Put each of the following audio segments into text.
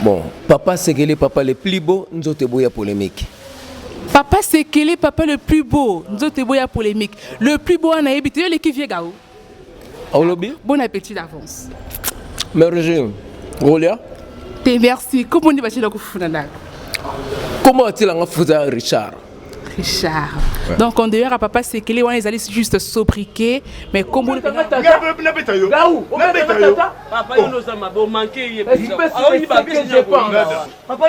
Bon, papa Sekele, papa le plus beau, nzoto eboya polémique. Papa Sekele, papa le plus beau, nzoto eboya polémique. Le plus beau wana yebi te, yo leki vieux Gao. Olobi? Bon appétit d'avance. Merci. Rolia? Te merci. Comment on va kufuna ndako? Comment atilanga fuza Richard? Richard. Ouais. Donc en dehors à papa Sekele wana ezali juste sobriquet mais kombo nabeta yo. Nabeta yo. Papa yo noza mabe omanke ye. Papa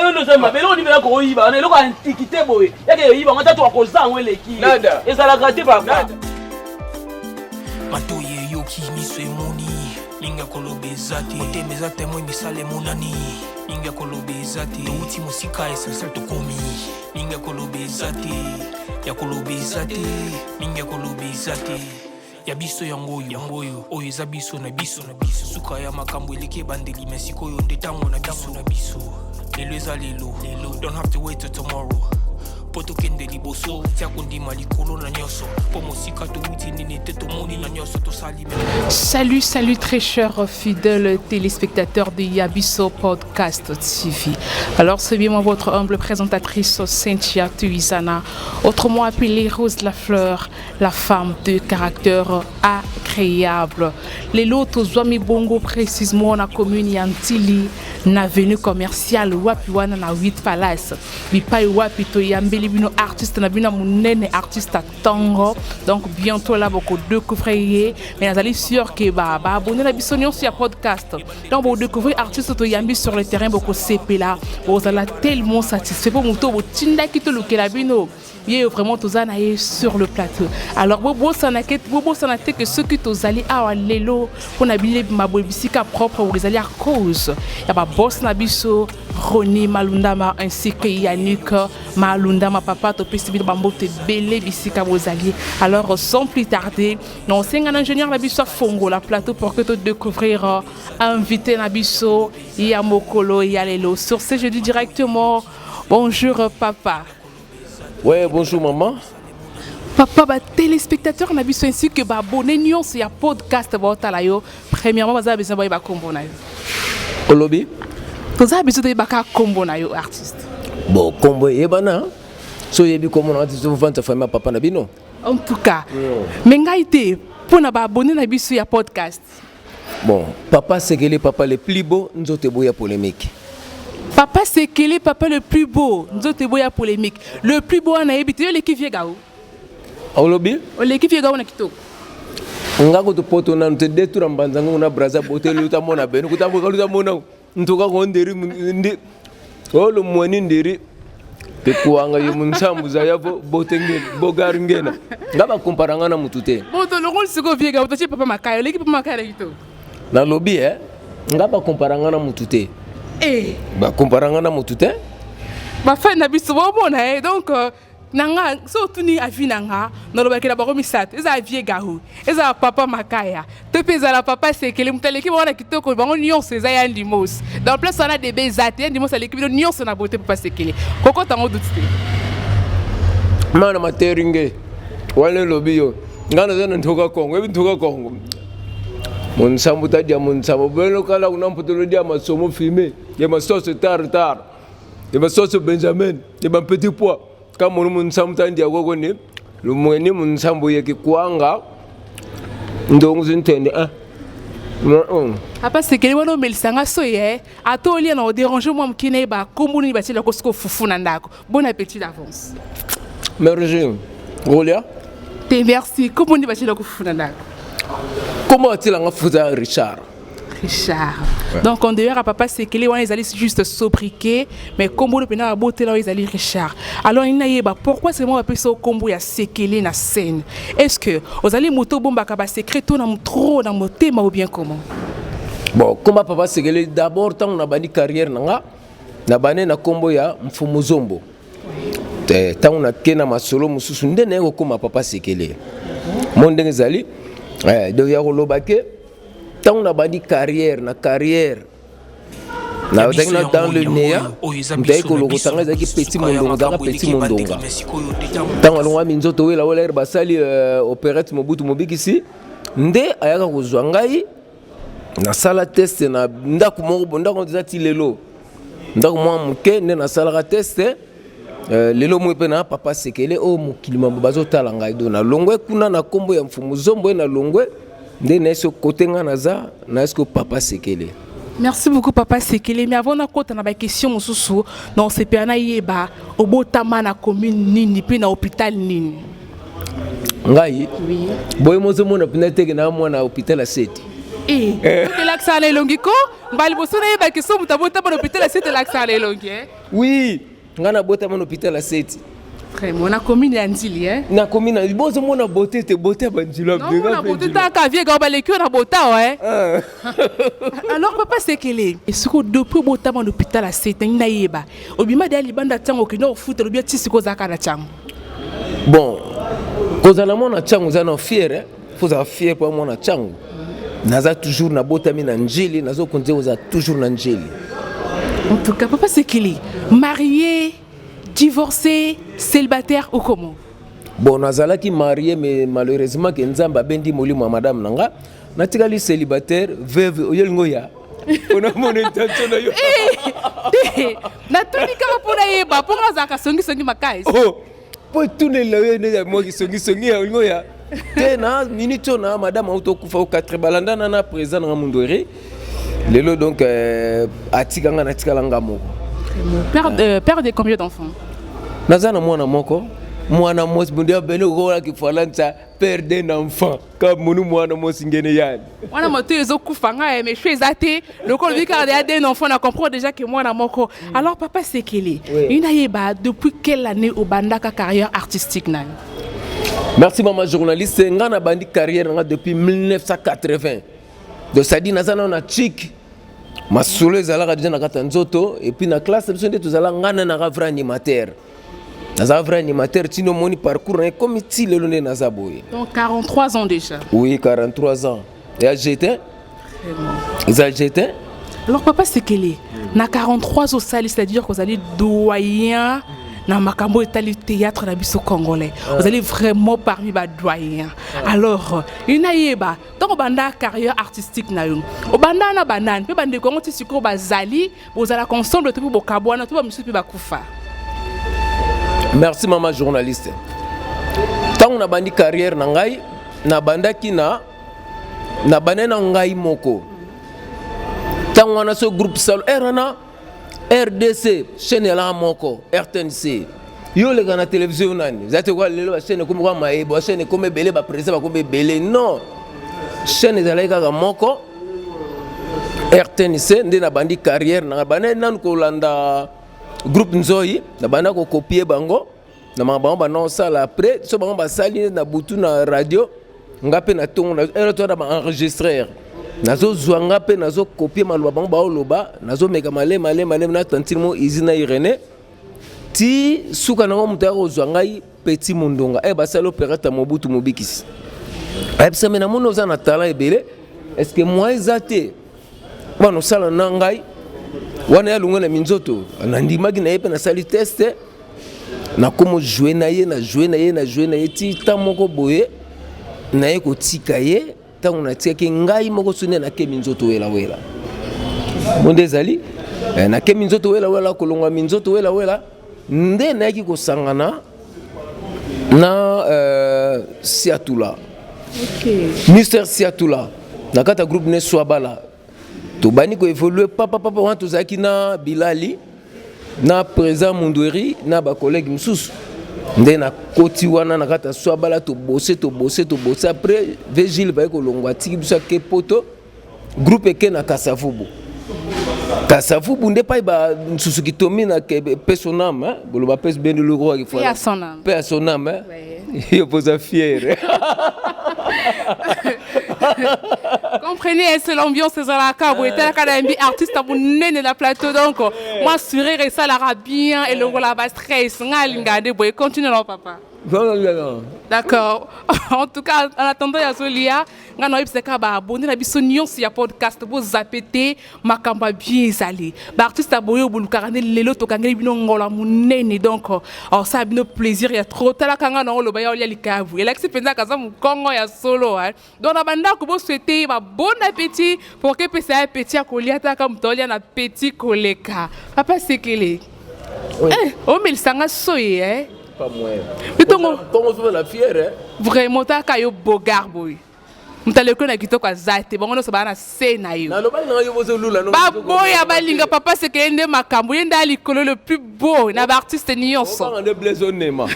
yo noza mabe eloko nini koyiba wana eloko antiquité boye yake yoyiba ngo tatu akoza yango eleki ezalaka te papa. Matoyi eyoki miso emoni mingi ya koloba eza te motema eza temoin misala emonani mingi ya koloba eza te touti mosika essentiel tokomi mingi ya koloba eza te ya koloba eza te mingi ya koloba eza te ya biso yango oyo yango oyo oyo eza biso na biso na biso suka ya makambo eleki ebandeli me sikoyo nde ntango na biso na biso lelo eza lelo lelo don't have to wait till tomorrow mpo tokende liboso tia kondima likolo na nyonso mpo mosika towuti nini te tomoni na nyonso tosali. Salut, salut très chers fidèles téléspectateurs de Yabiso Podcast TV. Alors c'est bien moi votre humble présentatrice Cynthia Tuisana, autrement appelée Rose la Fleur, la femme de caractère agréable. Lelo tozwami bongo précisément na commune ya Ntili na avenue commerciale wapi wana na 8 Palace. Bipai wapi toyambeli bino artiste na bino munene artiste tongo. Donc bientôt là boko découvrir ye, mais nazali sûr que ba ba abonné na biso nyonso ya podcast. Donc boko découvrir artiste toyambi sur le terrain, boko sepela, bozala tellement satisfait po moto botindaki tolukela bino ye vraiment toza na ye sur le plateau. Alors bobosana te que soki tozali awa lelo mpona bilebima boye bisika propre oyo ezali à cause ya baboss na biso Roni Malundama ainsi que Yannick Malundama. Papa, topesi bino bambote ebele bisika bozali. Alors sans plus tarder, naosenga na ingénieur na biso afongola plateau pour que todécouvrir invité na biso ya mokolo ya lelo. Sur ce, je dis directement bonjour papa. Ouais, bonjour maman. Papa, ba téléspectateur na biso ainsi que ba abonné nyonso ya podcast baotala yo, premièrement baza besoin bayeba kombo na yo. Olobi? Toza biso toyebaka kombo na yo, artiste. Bon, kombo eyebana. So oyebi kombo na nga te, ovanda famille ya papa na bino. En tout cas, mais ngai te, mpona ba abonné na biso ya podcast. Bon, papa Sekele, papa le plus beau, nzoto eboya polémique. Papa Sekele, papa le plus beau, nzoto eboya polémique. Le plus beau wana yebi te, yo oleki vieux Gao? Olobi? Oleki vieux Gao na kitoko? Nga kutu poto nanu te detura mbanza ngongo na braza bote luta mona beno kuta luta mona ntuka ko nderi ndi olo mwani nderi te kuanga yo munsambu za yavo bote ngena bogar ngena nga ba compara nga na mutu te. Bon, tolongoli sikoyo vieux Gao, totie papa Makaya. Oleki papa Makaya na kitoko? Nalobi nga ba compara nga na mutu te. Eh. Ba compara nga na mutu te. Bafani na biso bomona ye donc na nga so otuni avis na nga, nalobaki na bango misato: ezala vieux Gao, ezala papa Makaya to mpe ezala papa Sekele, moto aleki bango na kitoko bango nyonso eza ya Ndimos. Dans place wana debe eza te, ya Ndimos aleki bino nyonso na beauté. Papa Sekele, kokota yango duti te. Mana materinge wana elobi yo nga naza na ntoka Kongo, ebi ntoka Kongo monsambu tadia monsambu beno kala kuna mpotolo dia masomo fime ya masoso tar tar ya masoso Benjamin ya ba petit pois kamonu monsambu tandia koko ni lumweni monsambu yeki kwanga ndongo zintende ah. Papa Sekele, wana omelisanga so ye ata olia na odérange mwa moke, nayeba kombo nini batielako siko fufu na ndako. Bon appétit d'avance. Merci. Rolia? Te merci. Kombo nini batielako fufu na ndako? Comment atilanga fuza Richard? Richard. Ouais. Donc en dehors à papa Sekele wana ezali juste sobriquet, mais kombo mpena babotela oyo ezali Richard. Alors nini nayeba pourquoi seulement bapesa yo kombo ya Sekele na scène? Est ce que ozali moto obombaka basecret to na trop na motema ou bien comment? Bon, komba papa Sekele, d'abord ntango nabandi carrière na nga, nabandi na kombo ya Mfumu Zombo. Ntango nake na masolo mosusu nde naye kokóma papa Sekele mo ndenge ezali. Donc ya koloba ke ntango nabandi carrière na carrière nazalaki na dans le néant, moto ayaki kolokota nga ezalaki petit Mondongo, ezalaka petit Mondonga. Ntango alongwa minzoto wela wela ere basali opérette Mobutu Mobikisi nde ayaka kozwa ngai, nasala test na ndako moko bo ndako eza ti lelo. Ndako mwa moke nde nasalaka test. Lelo moi mpe na Papa Sekele oyo mokili mambo bazotala ngai. Do nalongwe kuna na nkombo ya Mfumu Zombo ye, nalongwe nde nayesi kote ngai naza nayesi ko Papa Sekele. Merci beaucoup, Papa Sekele. Mais avant nakota na baquestion mosusu, na osepela nayeba obotama na commune nini mpe na hôpital nini? Ngai boye mozomona mpenza teke na mwana hôpital ya Seti. Elakisaka na elongi ko mbala liboso nayebaki so moto abotama na hôpital ya Seti elakisaka na elongi, eh? Oui, ngai nabotama na hôpital ya Seti. Vraiment, na commune ya Ndjili, eh? Na commune bozomona beauté te, beauté ya banzilo. Naomona beauté taka vie ga baleki na bota, eh. Alors, Papa Sekele, siko depuis obotama na hôpital ya Seti, ngai nayeba obima deya libanda ntango okende kofuta lobi ti siko ozalaka na ntango? Bon, kozala mwana ntango oza na fier, eh? Faut ozala fier mpo mwana ntango. Naza toujours, nabotami na Njili, nazokontinue kozala toujours na Njili. En tout cas, Papa Sekele, marié, divorcé, célibataire ou comment? Bon, nazalaki marié, mais malheureusement ke Nzambe abendi molimo ya madame na nga, natikali célibataire, veuve. Oyo olingo ya mpona mona intention na yo? Te, natuni kaka mpo nayeba, mpo nga azalaka songisongi makasi. Oh, mpo etunela yo nde ya mwaki songisongi ya olingo ya te. Na minute oyo na madame auti okufa o 4 balandana na président nanga Mundweri lelo, donc atika nga, natikala nga moko. Père de combien d'enfants? Naza na mwana moko, mwana mwasi bundu ya bene okolaki falansa, père d'un enfant ka munu mwana mwasi ngene yani. Wana moto ezokufa ngai, mais cho eza te lokola olobi kaka ya d'un enfant, na comprendre déjà ke mwana moko. Alors, Papa Sekele, oui. Nayeba depuis quelle année obandaka carrière artistique na yo? Merci, mama journaliste. Nga na bandi carrière nanga depuis 1980, donc c'est-à-dire naza nano na chik, masolo ezalaka déjà na kati ya nzoto. Et puis na classe na biso nde tozala, nga na naka vrai animateur, naza vrai animateur. Tino omoni parcours na ye komi ti lelo nde naza boye. Donc 43 ans déjà? Oui, 43 ans ya jete eza jete. Alors, Papa Sekele, na 43 osali, c'est-à-dire kozali doyen na makambo etali théâtre na biso congolais, ozali vraiment parmi badoyen. Alors inayeba ntango obanda carrière artistique na yo, obanda na banani mpe bandeko yango ti sikoyo bazali, bozalaka ensemble to mpe bokabwana to bamisusu mpe bakufa? Merci, mama journaliste. Ntango nabandi carrière na ngai, nabandaki na nabandaki na ngai moko. Ntango wana so groupe salo r wana RDC, chaîne elaka moko RTNC. Yo oleka na télévision yo nani? Eza te kwa lelo bachaîne ekomi kwa mayebo, bachaîne ekomi ebele, baprésident bakomi ebele. Non, chaîne ezalaki kaka moko, RTNC. Nde nabandi carrière nanga, bandaki nanu kolanda groupe Nzoi, nabanda kocopier bango na makambo bango banda kosala. Après so bango basali na butu na radio, nga mpe na ntongo ere toza na baenregistreur, nazozwa nga mpe nazocopier maloba bango baoloba, nazomeka malema malema malema na tantine mo izi na Irene ti suka nango. Moto ya kozwa ngai, Petit Mondonga e basali opérate Mobutu Mobikisi, ayebisa me namoni oza na talent ebele, est ce que moi eza te bana osala na ngai wana ya longwe na minzoto? Nandimaki na ye mpe nasali test, nakomo joue na ye, na joue na ye, na joue na ye ti ntan moko boye naye kotika ye. Ntango natiaki ngai moko so nde nakemi nzoto welawela mo nde ezali nakemi nzoto welawela, kolongwa minzoto welawela nde nayaki kosangana na Siatula. Mister Siatula na kati ya groupe ne Swabala, tobandi koévoluer papapapa. Wana tozalaki na Bilali na président Mundweri na bacollègue mosusu. Nde nakoti wana na kati ya Swabala, tobose tobose tobose. Après vigile baye kolongwa, atiki biso ake poto, groupe eke na Kasavubu. Kasavubu nde pai bansusu kitomi na pe son âme, boloba pe bende loko. Paix à son âme. Paix à son âme. Yo poza fier. Comprenez, c'est l'ambiance ezalaka boye. Etalaka na yambi artiste ya monene na plateau, donc moi sourire esalaka bien, elongola ba stress. Nga alinga nde boye. Continue na papa. D'accord. En tout cas, en attendant ya zolia, nga na yebisaka ba abonné na biso nyonso ya podcast bo zappe te makambo ya bien ezali. Ba artiste ya boyo bolukaka nde lelo tokangeli bino ngola monene donc osala bino plaisir ya trop. Talaka nga na oloba ya olia likabu. Elakisi mpenza kaza mokongo ya solo hein. Donc na bandako bo souhaiter ba bon appétit pour que pesa ya appétit ya kolia taka moto olia na appétit koleka. Papa Sekele. Oui. Eh, omelisa nga soyi eh. Pas moyen. Bitongo. Kongo soki la fière eh. Vraiment taka yo bogar boye. Moto aleki na kitoko aza te bango nyonso baa na se na yo. Nalobaki na yo bozolula no. Baboya balinga papa Sekele nde makambo ye nde ya likolo le plus beau na baartiste nyonso. Obanga nde Blaise Onema.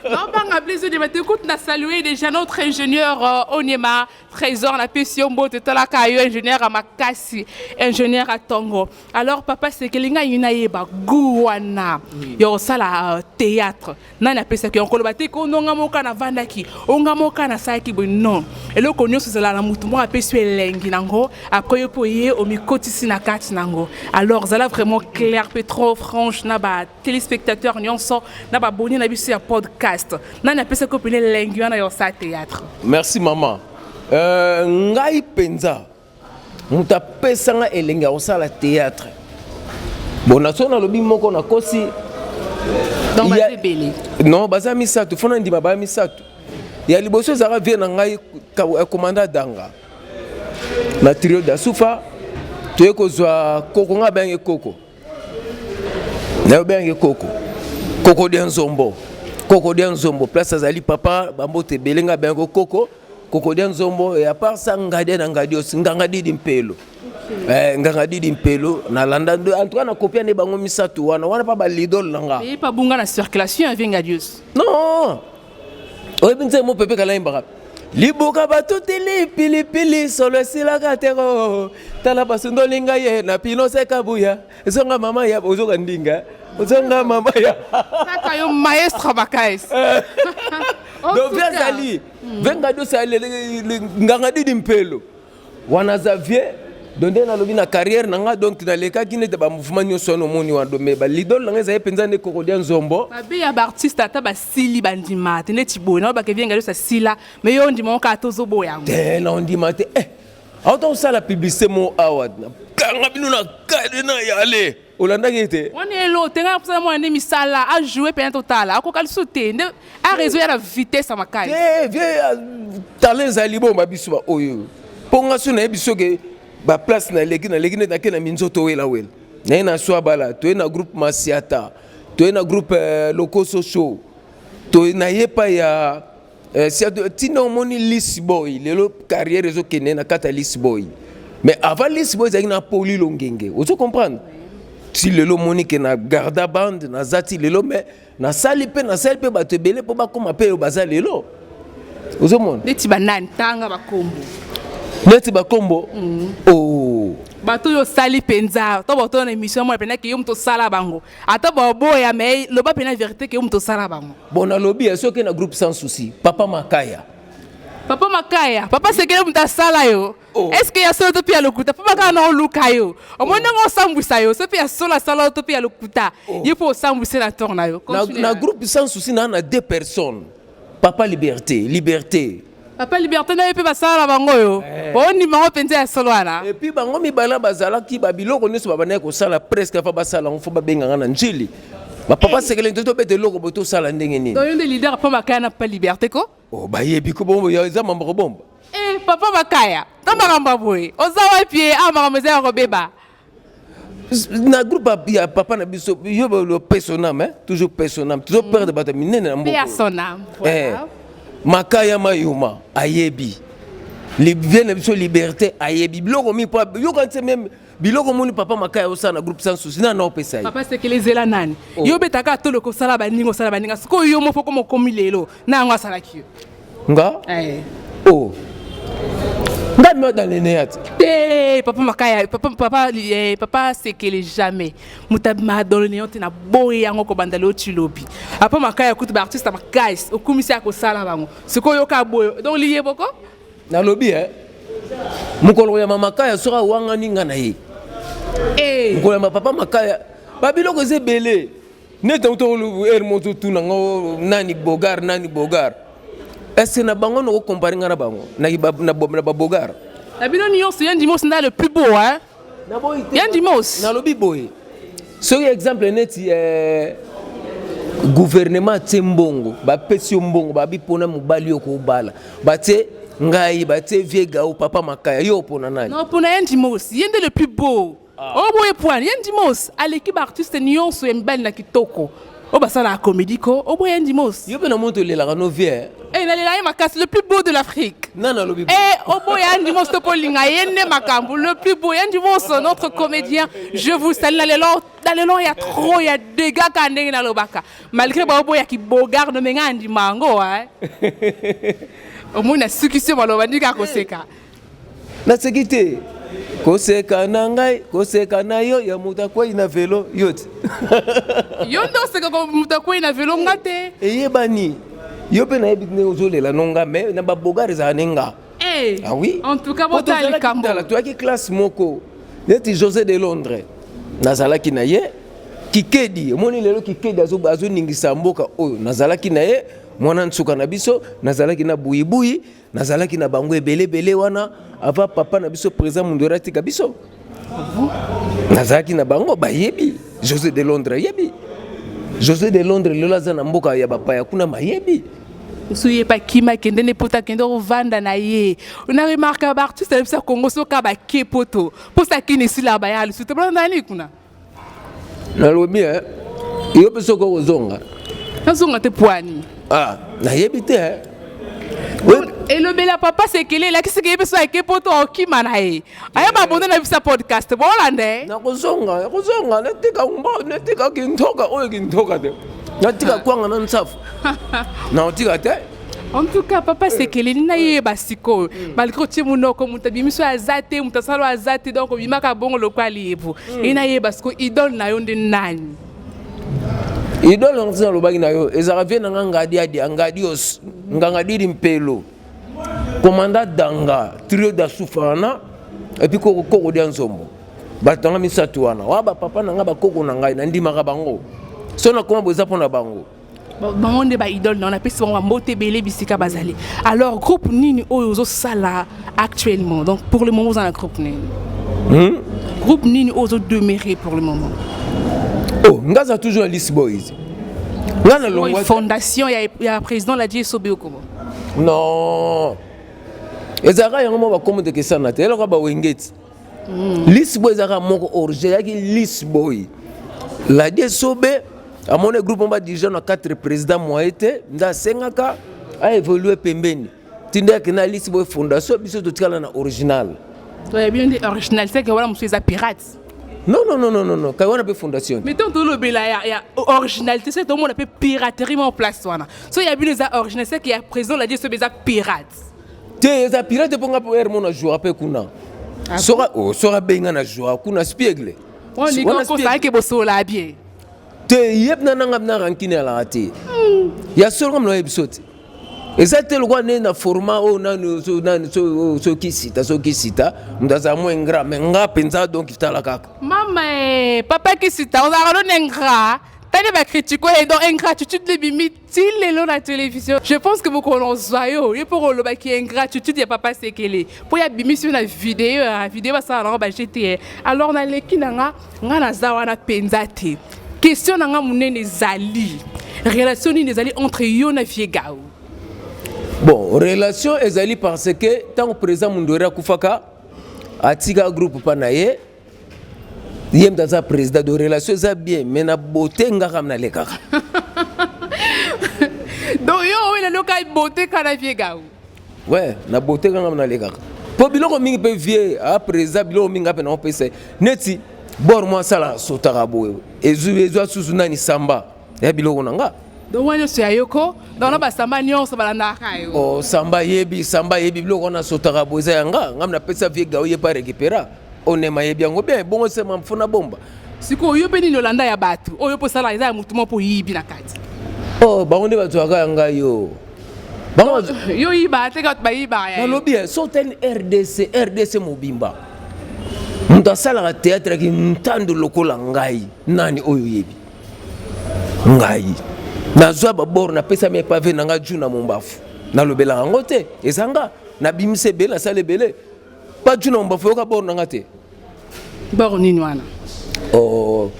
Nobanga Blaise Onema te écoute na saluer déjà notre ingénieur Onema Trésor na pesi yo mbote talaka yo ingénieur ya makasi ingénieur ya tongo. Alors papa Sekele ngai nayeba goût wana ya kosala théâtre nani apesaki yo koloba te ko nonga moko navandaki onga moko nasalaki boye non eloko nyonso ezala na motu moko apesi yo elengi nango après yo mpo ye omikotisi na kati nango. Alors zala vraiment clair mpe trop franche na ba téléspectateurs nyonso na baboni na biso ya podcast nani apesaki yo pene elengi wana ya kosala théâtre? Merci maman. Ngai mpenza moto apesanga elengi ya kosala théâtre. Bon, na so nalobi moko nakosi. Donc baza ebele. Non, baza misato, fona ndima ba misato. Ya liboso ezalaka vie na ngai commandant Danga. Na trio d'Asufa toye kozwa koko nga bengi koko. Na bengi koko. Koko dia nzombo. Koko dia nzombo place azali papa bambote ebele nga bengi koko. Koko dia nzombo et à part ça ngadia na ngadios nganga didi mpelo. Nganga didi mpelo na landa en tout cas na copia ne bango misato wana wana pa ba lidol na nga. Et pa bunga na circulation avec ngadios. Non. Oyebi nzembo mo pepe kala imbaka. Libuka batutili pilipili solo esilaka te ko. Tala basundoli ngai ye na pino se kabuya. Ezonga mama ya ozoka ndinga. Ozonga mama ya. Kaka yo maestro bakais. Donc viens Ali. Venga do sa nganga didi mpelo. Wana za vieux donc nde nalobi na carrière na nga donc nalekaki nete ba mouvement nyonso wana omoni wana mais ba lidole na nga ezali mpenza nde Kokodia Nzombo. Mabe ya ba artiste ata basili bandima te neti boye na bake vienga yosa sila mais yo ndima kaka tozoboya yango. Te na ondima te auta osala publicité mo awa kanga bino na kade na yale olandaki ete wana elo te ngai kosala mwana nde misala a jouer pena totala akoka lisusu te nde a réseau ya na vitesse ya makasi te vie talent ezali bomba biso ba oyo mpo nga so nayebi soki baplace naleki naleki nde nake na minzoto welawela naye na swabala toye na groupe masiata toye na groupe lokoso show toye naye pa ya ntina omoni Lisboy lelo carrière ezokende na kati ya Lisboy mais avant Lisboy ezalaki na Poli Longenge ozo comprendre ti lelo omoni ke na garda bande naza ti lelo mais nasali mpe bato ebele mpo bakóma mpe oyo baza lelo ozomona neti banani tanga bakombo neti bakombo oh bato oyo osali mpenza to bato na émission mona mpenza ke yo moto osala bango ata baboya mais loba mpenza vérité ke yo moto osala bango. Bon nalobi ya soki na groupe Sans Souci papa Makaya. Papa Makaya papa Sekele moto asala yo. Est-ce que ya solo to mpe ya lokuta? Papa kaka na oluka yo omoni ndenge osambwisa yo so mpe ya solo asala yo to mpe ya lokuta ye mpo osambwise na tour na yo. Na groupe Sans Souci na deux personnes papa Liberté Liberté papa Liberté na ye mpe basala na bango oyo ondima ngo mpenza ya solo wana. Et puis bango mibala bazalaki babiloko nyonso babandaki kosala presque fa basala yango fo babenganga na njili bapapa Sekele nto tobeta eloko boye tosala ndenge nini. Donc yo nde leader papa Makaya na papa Liberté ko? Oh, bayebi ko bongo eza mambo kobomba. Papa Makaya to makambo boye oza wapi ye awa makambo eza ya kobeba na groupe ya papa na biso yo paix son âme hein? Toujours paix son âme toujours perdre bato minene na mboka son âme voilà. Makaya Mayuma ayebi vie na biso Liberté ayebi biloko mi po yoka nse même biloko moni papa Makaya osala na groupe Sans Souci na opesa ye. Papa Sekele ezela nani yo betaka atoloko osala baninga osala baninga sikoyo yo moko mokomi lelo na yango asalaki yo nga oh nga mi dans le néant te papa Makaya papa papa papa Sekele jamais moto abima dans le néant te na boye yango kobanda lelo ti lobi papa Makaya kutu ba artiste makasi okumisi ya kosala bango sikoyo yoka boye donc liye boko nalobi mokolo ya mama Makaya soki awangani nga na ye mokolo ya papa Makaya babiloko eza ebele. Neti yango to ere moto tuna ngo nani bogar, nani bogar. Est-ce na bango noko comparer nga na bango na na ba bogar? Na bino nyonso, Yandimos nda le plus beau, hein? Yandimos. Nalobi boye, soki exemple neti gouvernement atie mbongo, bapesi yo mbongo, babi mpona mobali yo kobala, batie ngai, batie vieux Gao, papa Makaya, yo opona nani? Non, mpona Yandimos, ye nde le plus beau. Oyo boye poine, Yandimos aleki baartiste nyonso ya mibali na kitoko oyo basalaka comédie ko. Oboya Yandimos? Yo mpe na moto olelaka no vieux. Eh, nalela ye makasi, le plus beau de l'Afrique. Nani alobi? Eh, oboya Yandimos to polinga ye nde makambo, le plus beau Yandimos, notre comédien, je vous salue. Na lelo, na lelo ya trop ya dégâts ka ndenge nalobaka, malgré baoboyaki bogar no menga andima yango. Omoni nasukisi yo maloba, ndika koseka. Naseki te. Koseka na ngai, koseka na yo ya moto akwei na velo, yo te. Yo nde oseka moto akwei na velo, nga te. Eyebani, yo mpe nayebi ndenge ozolela no nga, mais na babogar ezala ne nga. Eh, ah oui. En tout cas, botala likambo. Toyaki classe moko neti José de Londres, nazalaki na ye. Kikedi, omoni lelo Kikedi azoningisa mboka oyo, nazalaki na ye. Mwana nsuka na biso, nazalaki na Buyibuyi, nazalaki na bango ebele ebele wana avant papa na biso président Mundweri atika biso. Nazalaki na bango, bayebi José de Londres, ayebi José de Londres lelo aza na mboka ya bapaya kuna, mayebi. So ye bakima, akende nde poto, akende kovanda na ye. Na remarque, baartiste na biso ya Congo, soka bake poto, mposa akini esila, baya lisusu te. Bolanda nani kuna? Nalobi yo mpe soki okozonga. Nazonga te, poani? Ah, nayebi te. Elobela papa Sekele elakisiki ye mpe so ake poto, okima na ye, ayeba bonde na biso ya podcast, bolanda ye. Nakozonga, nakozonga, natika mbo, natika kintoka oyo, kintoka te, natika kwanga na nsafu, nakotika te. En tout cas, papa Sekele, nini nayeba sikoyo, malgré otie monoko, moto abimiso aza te, moto asala aza te, donc obimaka bongo lokwa liyebu. Ye nayeba sikoyo, idole na yo nde nani? Idole yango ntina alobaki na yo, ezalaka vieux na nga Ngadi Adia Ngadios Nganga Didi Mpelo, commandant Danga, trio da Sufana, et puis koko koko dia nzombo. Bato nanga misato wana wa bapapa na nga, bakoko na ngai, nandimaka bango. So nakoma boye, eza mpo na bango. Bango nde baidole na napesi bango bambote ebele bisika bazali. Alors, groupe nini oyo ozosala actuellement? Donc pour le moment oza na groupe nini? Groupe nini oyo ozodemeurer pour le moment? Oh, nga aza toujours na Lis Boys, nga na longwa. Fondation ya président Ladi Esobe Okomo? Non, ezalaka yango moko, bakomo tekesana te, eloko bawengeti. Lis Boy ezalaka moko, origine ezalaki Lis Boy. Ladi Esobe amoni groupe mo badirigeant na quatre président moye te, nde asengaka aévolue pembeni, tinda yake na Lis Boy Fondation, biso totikala na original. Toyebi nde original, c'est que wana mosusu eza pirate. Non, non, non, non, non, non, kai wana mpe fondation. Mais tant tolobela ya originalité, c'est tomona mpe piraterie mo place wana. So ya bino eza original, c'est que ya président Ladi Esobe eza pirate. Te, eza pirate mpo nga mpo ere mo na joua mpe kuna. Soka, oh, soka abenga na joua kuna spiegle. Osalaki bosola bien. Te, ye mpena nanga na rancune alaka te. Ya solo, ngam nayebi so te, eza te lokwa nde na format oyo nani nani soki sita, soki sita moto azala mo ingrat, mais nga mpenza, donc tala kaka. Mama e, papa Kisita, ozalaka no na ingrat. Tani bacritique oyo, donc ingratitude ebimi ti lelo na télévision. Je pense que mokolo ozwa yo ye mpo kolobaki ingratitude ya papa Sekele mpo ya bimisi yo na video ya video basala nango ba gtr. Alors naleki na nga, nga naza wana mpenza te. Question na nga monene ezali, relation nini ezali entre yo na vieux Gao? Bon, relation ezali parce que ntango président Mundweri akufaka, atika groupe mpa na ye, ye moto aza président de relation eza bien, mais na beauté nga kaka nalekaka. Donc yo oyo naloka beauté kaka na vieux Gao? Ouais, na beauté kaka nalekaka, mpo biloko mingi mpe vieux a président, biloko mingi ape naopesa ye neti bor mo asala sotaka boye, ezwa susu nani samba ya biloko na nga. Donc wana nyonso ya yoko, donc na basamba nyonso balandaka yo. Oh, samba yebi, samba yebi biloko wana sotaka boye eza ya nga. Nga napesa vieux Gao, ye pa récupéra onema, yebi yango bien bongo sema mfuna bomba. Sikoyo yo mpe nini olanda ya bato oyo mpo osala eza ya motu moko mpo oyibi na kati? Oh, bango nde bazwaka ya ngai yo. Bango yo yiba te, kaka bayibaka ya yo. Nalobi so tani RDC, RDC mobimba, moto asalaka théâtre aki ntando lokola ngai nani oyo oyebi? Ngai nazwa babord, napesami epave na nga ju na mombafu, nalobelaka yango te, eza nga nabimisa ebele, nasala ebele pa ju na mombafu, yoka bord na nga te. Bord nini wana? Oh.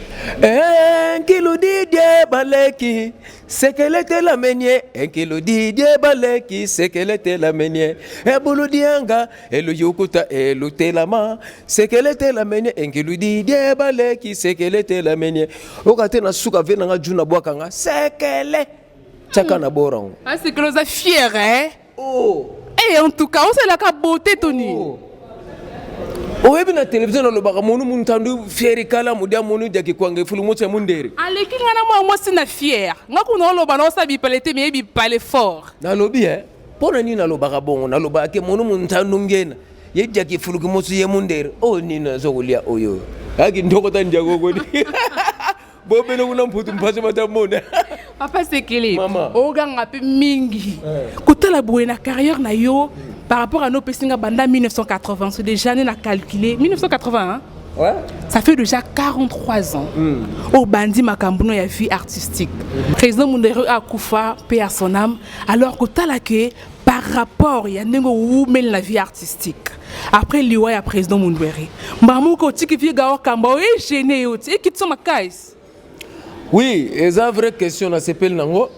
Enkilu didie baleki sekele telamenie, enkilu didie baleki sekele telamenie, ebulu dianga eluyukuta elutelama sekele telamenie, enkilu didie baleki sekele telamenie. Oka te na suka ve nanga ju na bwaka nga sekele tiaka na borango. Ah, sekele oza fier, eh? Oh. Eh, en tout cas, osalaka beauté to nini? Oh. Oyebi na televizio nalobaka monu muntandu fieri kala mudia monu diaki kwanga efulu motsi ya mundere. Aleki nga na mwa mwasi na fier. Nga kuna oloba na osala bipale te, mais bipale fort. Nalobi eh, mpo na nini nalobaka bongo? Nalobaka ke monu muntandu ngena ye diaki efuluki motsi ye mundere. Oyo nini nazo kolia oyo? Aki ndokota ndiakokoni. Bobele kuna mputu mpasi matamona. Papa Sekele, Mama. Oganga pe mingi. Kotala boye na carrière na yo par rapport à nos pesinga banda 1980, c'est déjà né na calculé 1980, hein? Ouais. Ça fait déjà 43 ans. Au bandi makambo ya vie artistique. Président Mundere akufa, paix à son âme. Alors kotala que par rapport ya ndenge wumeli na vie artistique. Après liwa ya président Mundwere, mbamuko otiki vie ga okamba oye gêné yo ti ekitso makasi. Oui, eza vraie question na sepeli nango.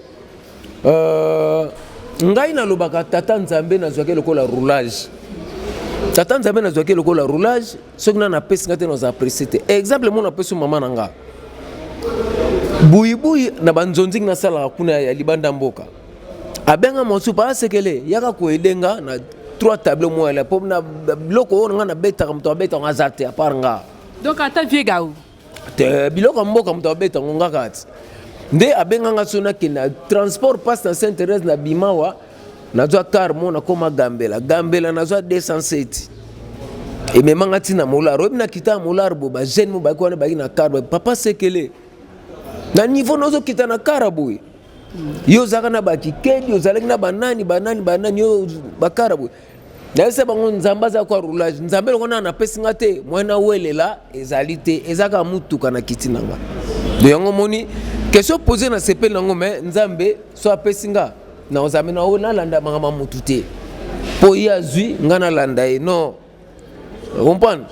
Ngai nalobaka tata Nzambe nazwaki lokola roulage. Tata Nzambe nazwaki lokola roulage, soki na napesi nga te naza apprécier te. Exemple mona napesi mama na nga. Buyibuyi na banzonzingi nasalaka kuna ya libanda mboka. Abenga mosusu pa asekele yaka koede nga na 3 tableau moko ya po na biloko oyo nga nabetaka moto abetaka aza te à part nga. Donc ata vieux gao. Te biloko ya mboka moto abeta ngo nga kati. Nde abenga nga so nakende transport passe na Sainte Thérèse na Bimawa, nazwa car mo nakoma Gambela. Gambela nazwa 207. Emema nga ti na Molar. Oyebi na kita ya Molar bo ba jeune mo baki wana baki na car ba papa Sekele. Na niveau nazokita na car boye. Yo ozalaka na bakikedi, ozalaki na banani banani banani yo bakara boye. Nayebisa bango Nzambe aza kwa roulage. Nzambe eloko nana napesi nga te, moyen nawelela ezali te, eza kaka mutuka na kiti na nga. Donc yango moni question posée na sepeli nango, mais Nzambe so apesi nga na ozambe na oyo nalanda makambo ya mutu te, po ye azwi nga nalanda ye non. Comprendre?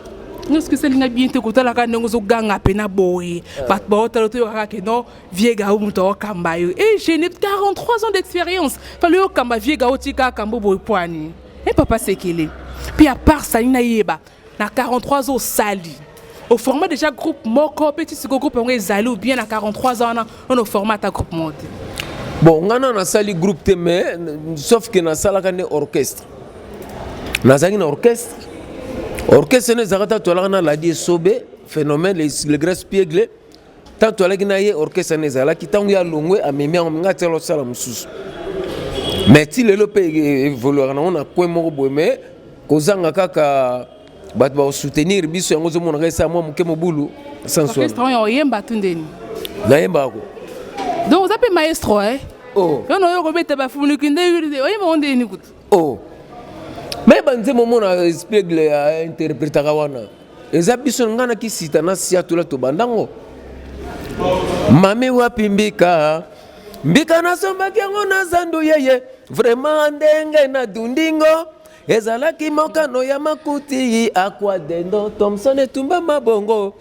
Nyonso esali nga bien te kotalaka ndenge ozoganga pena boye. Bato baotala toyokaka ke non vieux gao moto aokamba yo. Et je n'ai 43 ans d'expérience. Fallait okamba vieux gao tika akambo boye poani. Et papa Sekele. Puis à part ça na yeba na 43 ans osali. Au format déjà groupe moko petit siko groupe yango ezali ou bien na 43 ans on au format ta groupe moko. Bon nga na nasali groupe te mais sauf que nasalaka ne orchestre. Nazalaki na orchestre. Orchestre ne ezalaka ta toalaka na Ladi Esobe, phénomène le grand Spiegle. Tant toalaki na ye orchestre ne ezalaki ntango ya longwe amemi yango nga tiala osala mosusu. Mais ti lelo pe évoluera nango na coin moko boye mais kozanga kaka bato ba soutenir biso yango ozomona kaka esala mwa moke mobulu sans soin. Orchestre oyo oyemba tu ndeni? Nayembaka ko. Donc oza pe maestro, eh? Oh. Yo na oyo kobeta bafuniki nde oyemba ngo ndeni kutu? Oh. Mais banzembo omona Spiegle interprétaka wana. Eza biso nga na kisita na siatula tobandango. Mami wapi mbika? Mbika nasombaki yango na zandu yeye. Vraiment ndenge na dundingo. Ezalaki mokano ya makuti akwa dendo Thomson etumba mabongo.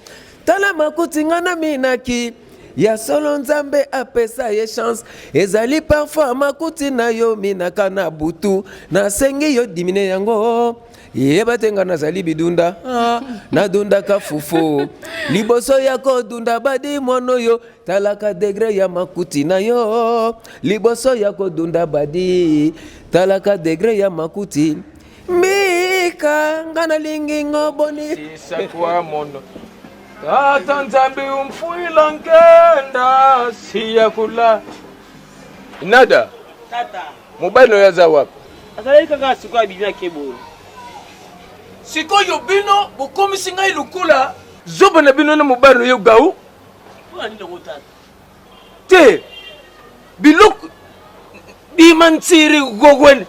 Tala makuti nga na minaki. Ya solo Nzambe apesa ye chance. Ezali parfois makuti na yo minaka na butu. Nasengi yo dimine yango. Yeba te nga nazali bidunda. Ah, nadundaka fufu. Liboso ya kodunda badi mwana oyo, talaka degré ya makuti na yo. Liboso ya kodunda badi, talaka degré ya makuti. Mika nga nalingi ngo boni. Sisa kwa mono. Tata Nzambe umfuila nkenda siya kula. Nada. Tata. Mobali no yaza wapi? Azalaki kaka sikoyo abimi akeboye. Sikoyo bino bokomisi ngai lokola zoba na bino na mobali no yo gau. Mpona nini yango tata? Te. Biloko bima ntiri gogwen.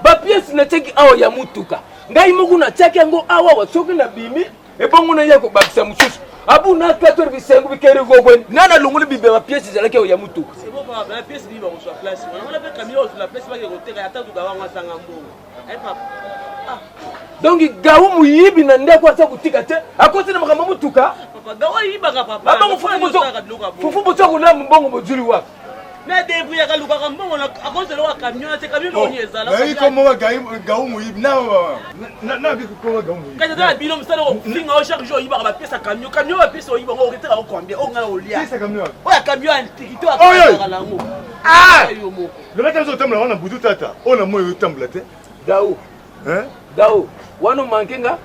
Ba pièces natiaki awa ya mutuka. Ngai moko natiaki yango awa wa soki nabimi. Ebongo na ye kobakisa mosusu. Abu na 4 bisengo bikeri gogweni. Nana alongoli bibe ba pièces ezalaki ya mutuka. C'est bon papa, ba pièces ni ba kozwa place. Wana wana pe camion ozwa place ba ke koteka ata tuka wango azanga mbongo. Eh papa. Ah. Donc gawu muyibi na ndako aza kotika te akoti na makambo mutuka. Papa gawu ayibaka papa. Abango fufu bozo. Fufu bozo kolia mbongo bozuli wapi? Mais débrouille akalukaka mbongo akozela oyo camion te camion nini ezala. Nayi kombo gawu muyibi na na bi kombo gawu muyibi. Kasi eza na bino mosala okofinga oyo chaque jour oyibaka bapesa camion camion bapesa oyiba ngo oketeka ngo combien oyo ngai olia. Pesa camion. Oyo ya camion ya antiquité oyo nango. Ah! Yo moko. Lobaka biso otambola wana butu tata oyo na moi otambola te. Gawu. Hein? Gawu. Wana omanke nga?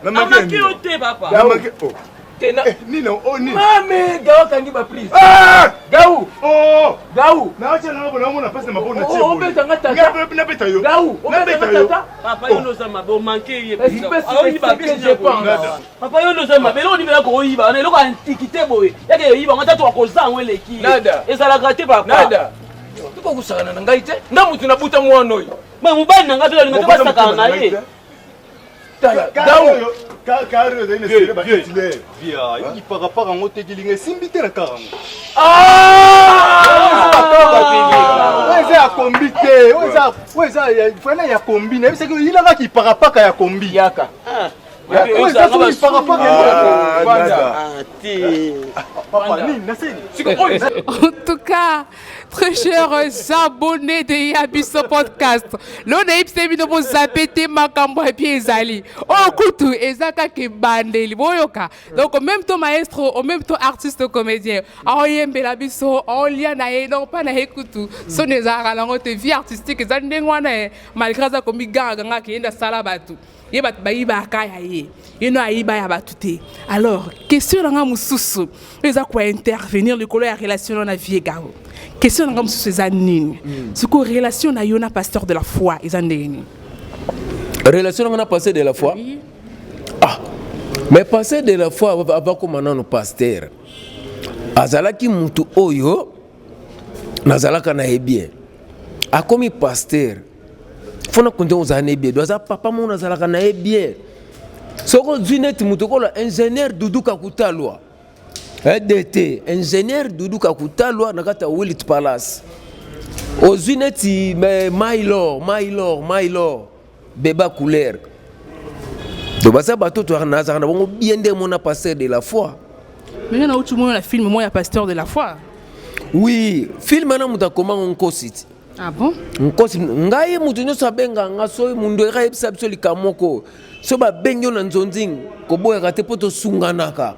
Na manke yo te papa. Na manke oh. Te na eh, nini oh nini? Mame Gawu akangi ba prise. Ah! Gawu. Oh! Gawu. Na acha na bona mona pasi na mabona na tie. Oh, obeta nga tata. Nga na beta yo. Gawu. Na beta yo. Papa yo ndoza mabe omanke ye. Aoyiba je pense. Papa yo ndoza mabe eloko nini eloko oyiba wana eloko antiquité boye. Yake oyiba ngo tatu akoza yango eleki. Nada. Ezalaka te papa. Nada. Tokosakana na ngai te. Nga mutu nabuta mwana oyo. Mais mobali na ngai mpe alinga te basakana na ye. Tala, Gawu. Kare ezali na esele ba Hitler. Via, parapara yango te kilinga esimbi te na kara yango. Oyo eza ya kombi te, oyo eza oyo eza vraiment ya kombi. Nayebisaki oyilaka kiparapaka ya kombi. Yaka. Oyo eza soki parapaka ya Papa, nini naseni? En tout cas, très chers abonnés de Yabiso Podcast, lelo nayebisa bino bozape te makambo ya bien ezali. Oyo kutu eza kaka ebandeli, boyoka. Donc même to maestro, au même to artiste comédien, aoyembela biso, aolia na ye, donc pa na ye kutu soni ezalaka nango te. Vie artistique eza ndenge wana ye, malgré aza komigangaganga akende asala bato. Ye bato bayibaka ya ye, ye no ayiba ya bato te. Alors question na nga mosusu oyo eza kointervenir likolo ya relation na vie Gao. Question na nga mosusu eza nini? Sikoyo relation na yo na pasteur de la foi eza ndenge nini? Relation na nga na pasteur de la foi? Oui. Ah, mais pasteur de la foi avakoma nano pasteur. Azalaki mutu oyo nazalaka na ye bien. Akomi pasteur. Fona konte ozala na ye bien. Aza papa moko nazalaka na ye bien. Soko ozwi neti moto okola ingénieur Doudou Kakutalwa. EDT, ingénieur Doudou Kakutalwa na kati ya Willit Palace. Ozwi neti Mailor, Mailor, Mailor, beba couleur. Donc baza bato to nazalaka na bango bien nde mona pasteur de la foi. Mais na utu mona film moi ya pasteur de la foi. Oui, film na moto akomango nkosi ti. Ah bon? Nkosi ngai moto nyonso abenga nga soki mundu eka yebisa biso likambo moko so babengi yo na nzonzing koboyaka te mpo tosunganaka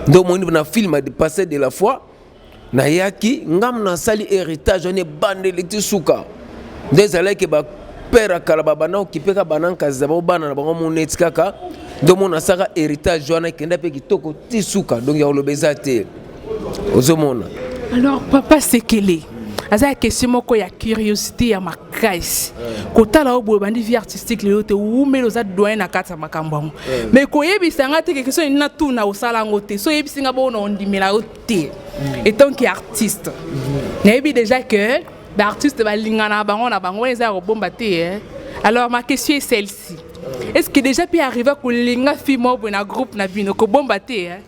nde omoni na film ya pasteur de la foi nayaki ngam nasali héritage wana ebandeli ti suka nde ezalaki bapere ya kala babanda kokipeka bana nkazi na bango bana na bango moneti kaka nde omona asaka héritage wana ekenda mpe kitoko ti suka donc ya koloba eza te ozomona. Alors papa Sekele aza ya question moko ya curiosité ya makasi kotala oyo boye bandi vie artistique lelo te wumeli oza doyen na kati ya makambo yango mais koyebisa nga te ke question nini natuna osala yango te so oyebisi nga bongo na ondimela yo te etant que artiste nayebi déjà que baartiste balingana bango na bango wana eza ya kobomba te eh. Alors ma question est celle-ci, est-ce que déjà mpe arrive kolinga fille moko boye na groupe na bino kobomba te eh?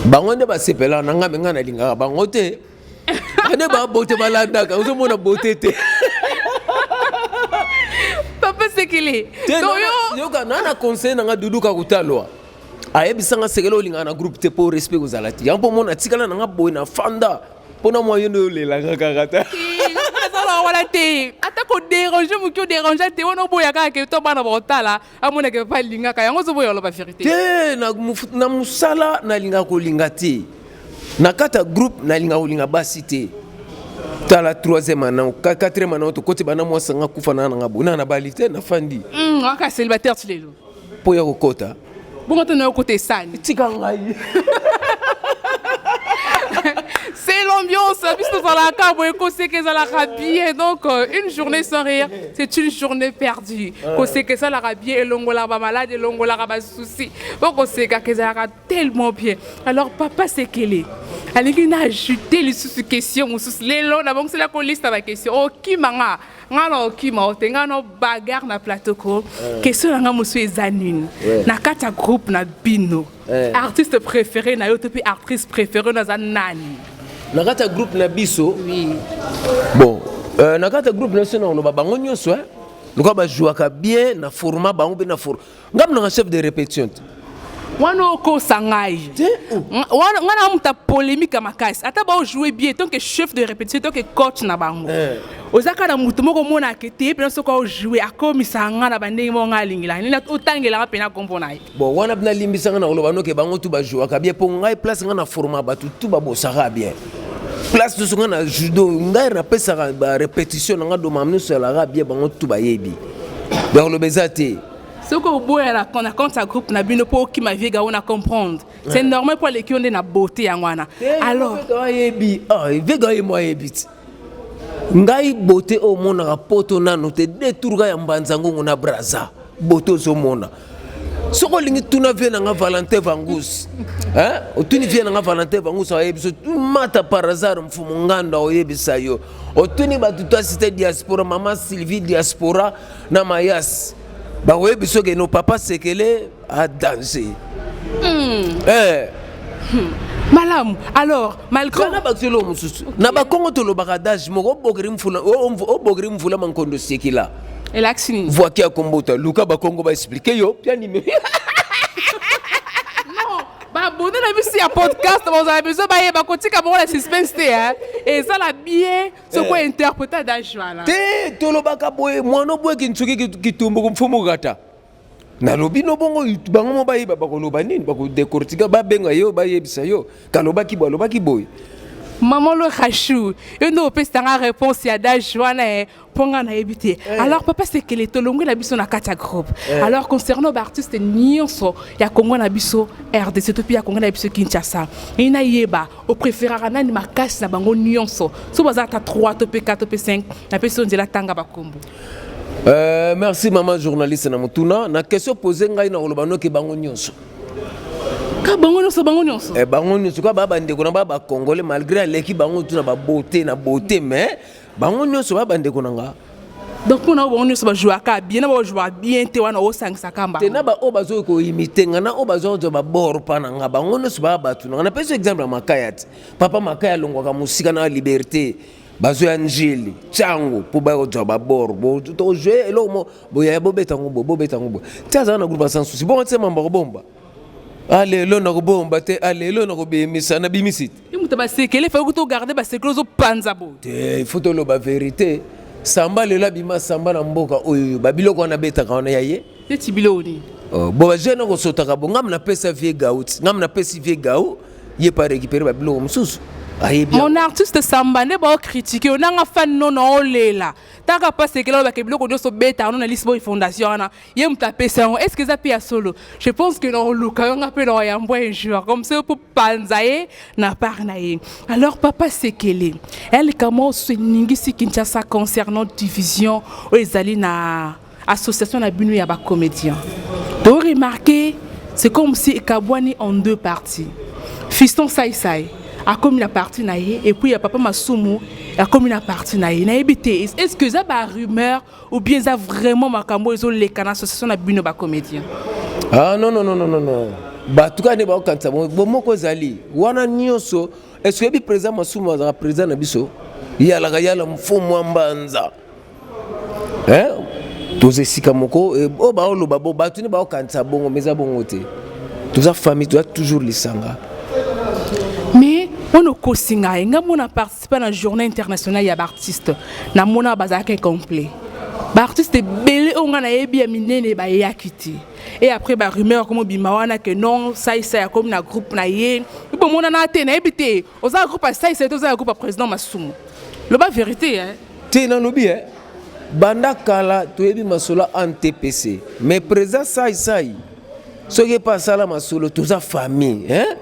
Bango nde basepelaka na ngai me ngai nalingaka bango te. Nde babote balandaka ozomona bote te. Papa Sekele yoka na na conseil na nga Doudou Kakutalwa ayebisanga Sekele olingaka na groupe te mpo respect kozala te yango mpo mona tikala na nga boye na fanda mpona mwa yo nde olelanga kaka te azala wana te ata koderange moki oderange te wana oboya kaka ke to bana bakotala amonaka papa alingaka yango ozoboya oloba vérité te. Na mosala nalingaka kolinga te, na kati ya groupe nalingaka kolinga basi te. Tala troisième année, quatrième année tokoti bana mwasi nga kufa na nanga boye na nabali te nafandi. Aka célibataire ti lelo mpo ya kokota bongo te na yo kota esani tika ngai. Selon l'ambiance. Biso tozalaka boye, koseka ezalaka bien. Donc une journée sans rire, c'est une journée perdue. Koseka esalaka bien, elongolaka bamalade, elongolaka basusi. Po kosekaka ezalaka tellement bien. Alors papa Sekele, alingi na ajouter lisusu question mosusu. Lelo nabongisela kolista baquestion. Okima nga, nga na okima o te, nga na bagarre na plateau ko. Question na nga mosusu eza nini? Na kati ya groupe na bino, artiste préféré na yo to mpe actrice préféré naza nani? Na kati ya groupe na biso? Oui. Bon, na kati ya groupe na biso, na koloba bango nyonso, lokola bajouaka bien na format bango mpe na for ngambo nanga chef de répétition te. Wana okosa ngai. Te. Wana nga na moto ya polémique ya makasi. Ata baojoue bien, tant que chef de répétition, tant que coach na bango, oza kaka na motu moko omonaka te mpena soki aojoue akomisa nga na bandenge moko nga alingelaka nini, otangelaka mpena kombo na ye. Bon, wana mpe nalimbisanga na koloba noke bango tu bajouaka bien, mpo ngai place ngai na forma bato tu babosaka bien. Place nyonso ngai na judo, ngai napesaka barépétition na ngai, doma nyonso elaka bien, bango tu bayebi. Donc koloba eza te. Soki oboya na compte ya groupe na bino mpo okima viega, wana comprendre, c'est normal, mpo aleki yo nde na beauté yango wana. Alors Vega ayebi, Vega ye mo ayebi ti ngai beauté oyo omonaka poto nano te, de tour ka ya Mbanza Ngungu na Braza. Beauté ozomona, soki olingi tuna vie na nga Valentin Vangus, hein? Otuni vie na nga Valentin Vangus, ayebi so mata par hasard Mfumu Ngando akoyebisa yo. Otuni bato to asiste diaspora, mama Sylvie diaspora na Mayas, bakoyebi soki no papa Sekele adanse. Eh. Malamu. Alors malgré na bato eloko mosusu na Bakongo tolobaka adage moko: obokeri mfula, obokeri mvula mankondo sekila. Elakisi nini? Voaki ya kombota, luka Bakongo baexpliquer yo pia nimero. Non, babone na biso ya podcast bazala besoin bayeba, kotika bango na suspense te, hein. Ezala bien soki ointerpréter adage wana. Te, tolobaka boye: mwana obweki nsuki kitumbu mfumu kata. Nalobi no bongo, bango mo bayeba bakoloba nini, bakodécortiquer, babenga yo, bayebisa yo kalobaki boye, alobaki boye. Mama lo Rashu, yo nde opesanga réponse ya adage wana e, mpo nga nayebi te. Alors papa Sekele, tolongwe na biso na kati ya groupe. Alors concernant baartiste nyonso ya Congo na biso RDC to mpe ya Congo na biso Kinshasa, ei nayeba opréféraka nani makasi na bango nyonso, so baza ata 3 to mpe 4 to mpe 5, napesi yo nzela, tanga bakombo. Merci mama journaliste na motuna na question posé. Ngai na koloba noke bango nyonso. Ka bango nyonso, bango nyonso? Eh, bango nyonso ka baa bandeko na baa bacongolais, malgré aleki bango tu na babeauté na beauté, mais bango nyonso baa bandeko na nga. Donc mpona oyo bango nyonso bajouaka bien na bajouaka bien te, wana osangisaka te na baoyo bazoki koimiter nga na oyo bazozwa babord mpa na nga, bango nyonso baa bato na nga. Napesi exemple ya Makaya te, papa Makaya alongwaka mosika na Liberté, bazoya Njili ntango mpo bakozwa babord, tokojouer eloko mo boyaya, bobeta yango boye, bobeta yango boye ti azala na groupe Sans Souci. Bongo ti mambo akobomba, alelo nakobomba te, alelo nakobimisa, nabimisi te. Ye moto basekele, fai kuta ogarde basekele, ozopanza boye. Te, il faut toloba vérité. Samba lelo abima samba na mboka oyo, babiloko wana abetaka wana ya ye. Neti biloko nini? Oh, bo bajeune akosotaka bo ngam napesa vie gau ti ngam napesi vie gau, ye pa récupérer babiloko mosusu, ayebi. Mon artiste Samba nde baocritiquer yo nanga fan nono olela taka pasekela, olobaka biloko nyonso obeta yango na Lisboy Fondation wana, ye moto apesa yango. Est ce que eza mpe ya solo? Je pense que naoluka yo nga mpe na oyambo un jour comme ça po panza ye na part na ye. Alors papa Sekele, elika mosusu eningisi Kinshasa concernant division oyo ezali na association na bino ya bacomédien. To remarqué, c'est comme si ekabwani en deux parties. Fiston Saisai akomi na partie na ye et puis ya papa Masumu akomi na partie na ye. Nayebi te, est ce que eza barumeur ou bien eza vraiment makambo ezoleka na association na bino bacomédien? Ah non, non, non, non, non, non, bato kaka nde bakokanisa bomoko ezali wana nyonso. Est ce oyebi président Masumu azalaka président na biso, yalaka yala mfumu wa Mbanza, hein? Toza esika moko oyo baoloba bo bato nde bakokanisa bongo, mais eza bongo te. Toza famille, toza toujours lisanga. Mais wana okosi ngai. Ngai mona participe na journée internationale ya baartiste, namona bazalaka incomplet, baartiste ebele oyo ngai nayebi ya minene bayaki te. Et après barumeur komo bima wana ke non, Saisai akomi na groupe na ye, bomonana te. Nayebi te, oza na groupe ya Saisai te, oza na groupe ya président Masumu? Loba vérité, hein. Te, nalobi e banda kala toyebi masolo antpc, mais président Saisai soki epe asala masolo, toza famille, hein?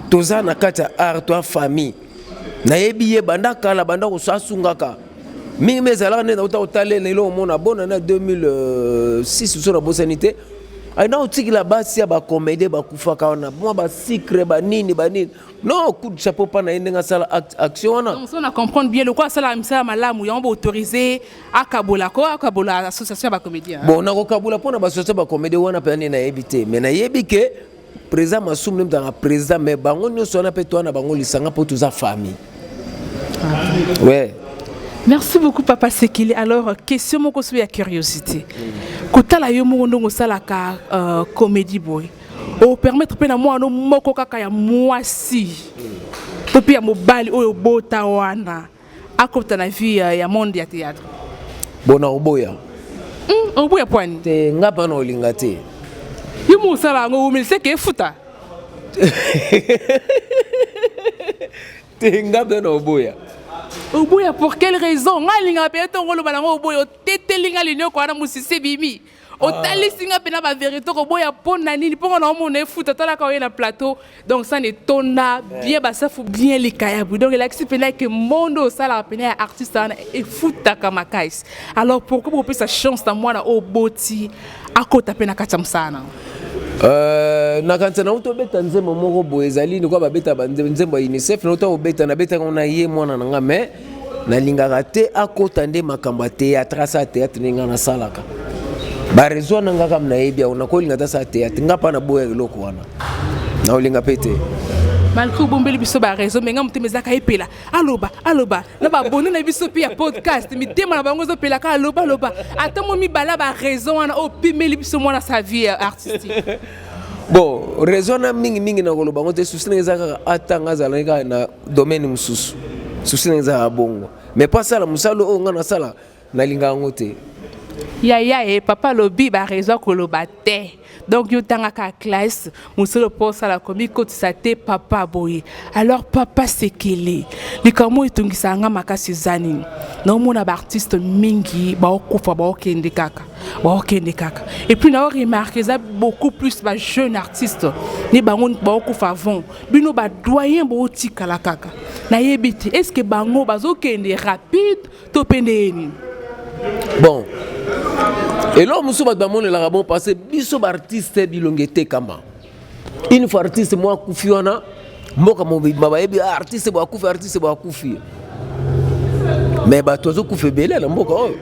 Toza na kati ya art, toa famille. Nayebi ye banda kala, banda kosasungaka mingi me ezalaka nde nauta kotalela eloko mona bona na 2006 so nabosani te, aina kotikela basi ya bacomédie bakufaka wana mwa basikre banini banini. Non, coup de chapeau mpa na ye ndenge asala action wana. Donc so na comprendre bien, lokola asalaka misala malamu, yango baautorise akabola ko akabola association ya bacomédien. Bon, nakokabola mpo na baassociation bacomédie wana mpenza nde nayebi te, mais nayebi ke président Masumu nde mutaka président, mais bango nyonso wana mpe toa na bango lisanga mpo toza famille, ouais. Merci beaucoup, Papa Sekele. Alors, question moko so ya curiosité. Kotala yo moko ndongo salaka comédie boy. O permettre pe na mwana moko kaka ya mwasi to pe ya mobali oyo bota wana akota na vie ya monde ya théâtre? Bon, na oboya. Oboya poani? Te, nga mpa na olinga te. Yo mo osala yango umeli seke efuta. Te, nga mpe na oboya. Oboya pour quelle raison? Nga alingaka mpe ntongo oloba nango oboya, oteteli nga linioko wana mosisi ebimi. Otalisi nga mpena bavérité, koboya mpo na nini? Mpo nga na omona efuta. Talaka oye na plateau, donc ça netonda bien, basafu bien likayabu, donc elakisi mpena ke monde oyo osalaka mpena ya artiste wana efutaka makasi. Alors pourquoi bopesa chance na mwana oyo boti akota mpe na kati ya mosala nango? Nakanisa nauti obeta nzembo moko boye, ezali lokola babeta nzembo ya UNICEF. Nauti obeta, nabetaka ngo na ye mwana na nga, mais nalingaka te akota nde makambo ya théâtre, asala théâtre ndenge nga nasalaka. Bareseau na nga kaka nayebi yango, nakolinga te asala théâtre. Nga mpa naboya eloko wana, naolinga mpe te. Malgré obombeli biso bareseau, me nga motema ezaka epela aloba aloba na babone na biso mpe ya podcast, mitema na bango ezopelaka aloba aloba ata mo mibala baraison wana oyo opimeli biso mwana sa vie artistique. Bon, raison na mingimingi na koloba yango te. Souci ndenge eza kaka ata nga azalaki kaka na domaine mosusu, souci ndenge ezalaka bongo, mais mpo asala mosala oyo nga nasala, nalinga yango te. Yaya e papa alobi baraison koloba te, donc yo otangaka classe mosolo mpo osala komikotisa te papa boye. Alors Papa Sekele, likambo oyo etungisaka nga makasi eza nini? Naomona baartiste mingi baokufa, baokende kaka, baokende kaka, et puis nao remarque eza beaucoup plus bajeune artiste nde bango baokufa avant bino badoyen bootikala kaka. Nayebi te, est ce que bango bazokende rapide to mpe ndeye nini? Bon, eloko mosusu bato bamonelaka bon, parce que biso baartiste bilongi etekama. Une fois artiste mo akufi wana, mboka mobimba bayebi: ah, artiste bo akufi, artiste bo akufi. Mais bato azokufa ebele na mboka oyo,